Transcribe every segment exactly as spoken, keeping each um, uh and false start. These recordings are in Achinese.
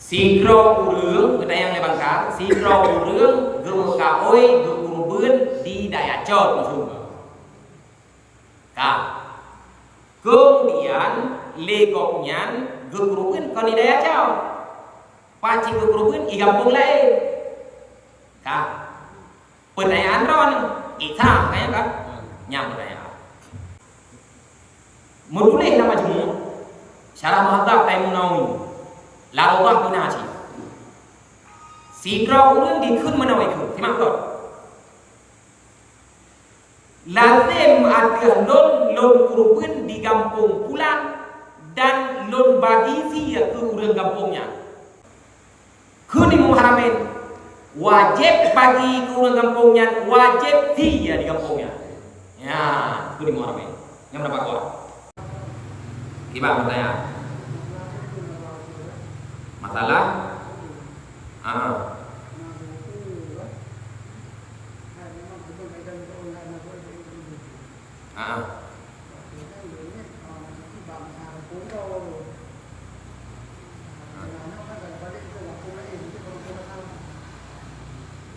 Sidroe ureuëng, geutanyong lé Bangkar, sidroe ureuëng geumeukaôi geukeureubeuen di Dayacor, Museum. Ka. Keumudian, lé gobnyan geukeureubeuen kon di Dayacor. Pat cit geukeureubeuen, i gampông laén. Ka. Peutanyaan droeneuh, Isa, kan? Nyan peutanyaan. Meutuléh lam Majmu', Syarah Muhadzab Taimunawi, lam Raudhah pih na cit. Sidroe ureuëng dikheun meunoe kheun, simak beutôi. Lazem ateueh lôn, lôn keureubeuen di gampông pulan dan lôn bagi sie keu ureuëng gampông nyan. Kheun Imam Haramain, wajéb bagi keu ureuëng gampông nyan, wajéb sie di gampông nyan. Ya, kheun Imam Haramain. Nyang dapat kuat. Kiban pertanyaan. Masalah? Ah. Ah.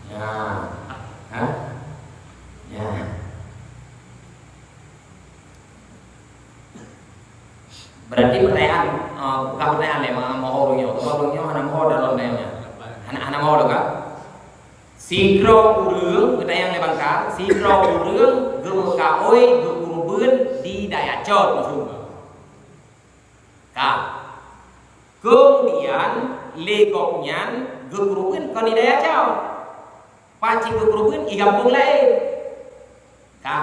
Ya. Ha? Ya. Berarti pertanyaan, eh, bukan pertanyaan lé, ma-, mohon ureuëng nyoe. Sebab ureuëng nyoe hana mohon dalam nanya. Hana, hana mohon kan? Sidroe ureuëng, geutanyong lé Bangkar, sidroe ureuëng geumeukaôi geukeureubeuen di Dayacor, Museum. Ka. Keumudian, lé gobnyan geukeureubeuen kon di Dayacor. Pat cit geukeureubeuen, i gampông laén. Ka.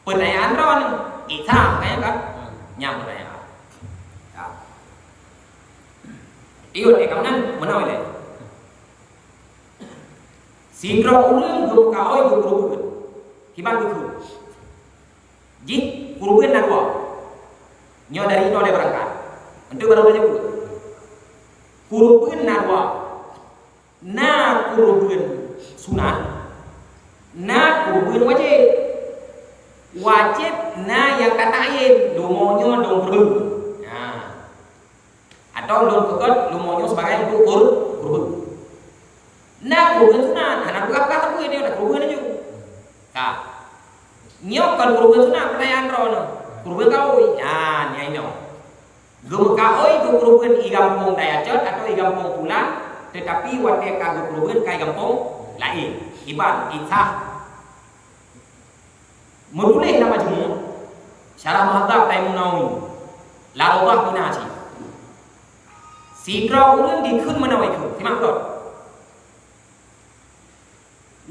Peutanyaan droeneuh, Isa, kan? Nyan peutanyaan. Ka. Iot, eh, kamoe nan meunoe lé. Sidroe ureuëng geumeukaôi geukeureubeuen. Kiban geukheun. Jih keureubeuen na dua. Nyoe dari inoe lé beurangkat. Enteuk barô laju. Keureubeuen na dua. Na keureubeuen sunat, na keureubeuen wajéb. Wajéb na nyang ka ta'yin, leumo nyoe lôn keureubeuen. Nah. Atawa lôn peugöt leumo nyoe sibagai untuk keureubeuen. Na keureubeuen sunat, hana peugah-peugah teupeu dia, na keureubeuen laju. Ka. Nyoe kon keureubeuen sunat, peutanyaan droeneuh. Keureubeuen kaôi. Nyan, nyan inoe. Geumeukaôi geukeureubeuen i gampông Dayacor atawa i gampông pulan, teutapi watée ka geukeureubeuen ka i gampông laén. Kiban, Isa. Meutuléh lam Majmu', Syarah Muhadzab Taimunawi, lam Raudhah pih na cit. Sidroe ureuëng dikheun meunoe kheun, simak beutôi.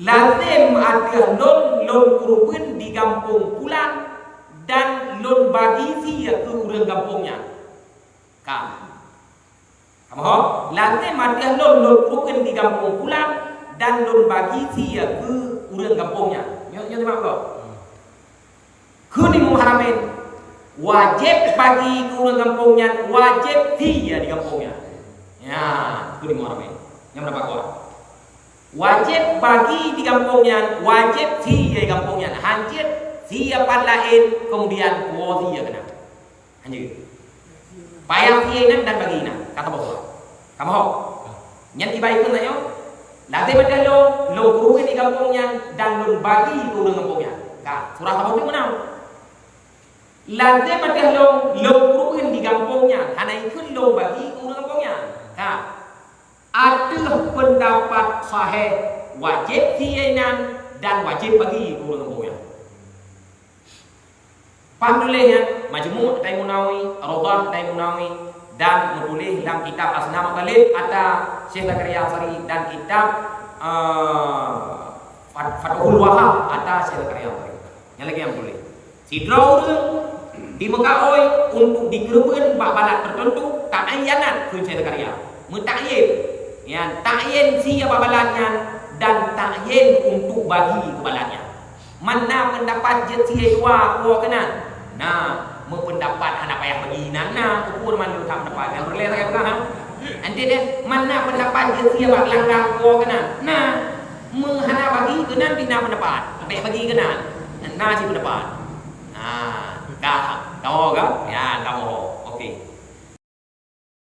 Lazem ateueh lôn, lôn keureubeuen di gampông pulan dan lôn bagi sie keu ureuëng gampông nyan. Ka. Kamoe, lazem ateueh lôn, lôn keureubeuen di gampông pulan dan lôn bagi sie keu ureuëng gampông nyan. Nyoe, nyoe teuma kok. Kheun Imam Haramain, wajéb bagi keu ureuëng gampông nyan, wajéb sie di gampông nyan. Ya, kheun Imam Haramain. Nyang dapat kuat. Wajéb bagi di gampông nyan, wajéb sie di gampông nyan. Hanjeuet sie pat laén, keumudian kuwoe sie keunan. Hanjeuet. Payah sie inan dan bagi inan. Ka saboh. Ka boh. Nyan kiban kheun tanyoe. Lazem ateueh lôn, lôn keureubeuen di gampông nyan dan lôn bagi keu ureuëng gampông nyan. Ka, surah saboh teuk meunan. Lazem ateueh lôn, lôn keureubeuen di gampông nyan. Hana ikheun lôn bagi keu ureuëng gampông nyan. Ka. Ateueh peundapat sahih, wajéb sie inan dan wajéb bagi keu ureuëng gampông nyan. Paham tuléh nyan, Majmu' Taimunawi, Raudhah Taimunawi, dan meutuléh lam kitab Asnam Maqalid ata Syekh Zakaria Ansari dan kitab, eh, Fat-, Fathul Wahhab ata Syekh Zakaria Ansari. Nyan lagée nyang tuléh. Sidroe ureuëng dimeukaôi untuk dikeureubeuen bak balat teuteuntu, ta'ayyanat kheun Syekh Zakaria. Meuta'yin. Nyan ta'yin sie bak balat nyan dan ta'yin untuk bagi keu balat nyan. Man na peundapat jeuet sie dua kuwoe keunan. Na, meupeundapat hana payah bagi inan na, keupeue mandum that peundapat nyang peureulée sagai peugah, ha? Anté deh, man na peundapat jeuet sie bak langgang kuwoe keunan. Na, meuhana bagi keunan pih na peundapat. Bèk bagi keunan. Na cit peundapat. Ha, ka, kamoe ka? Ya, kamoe.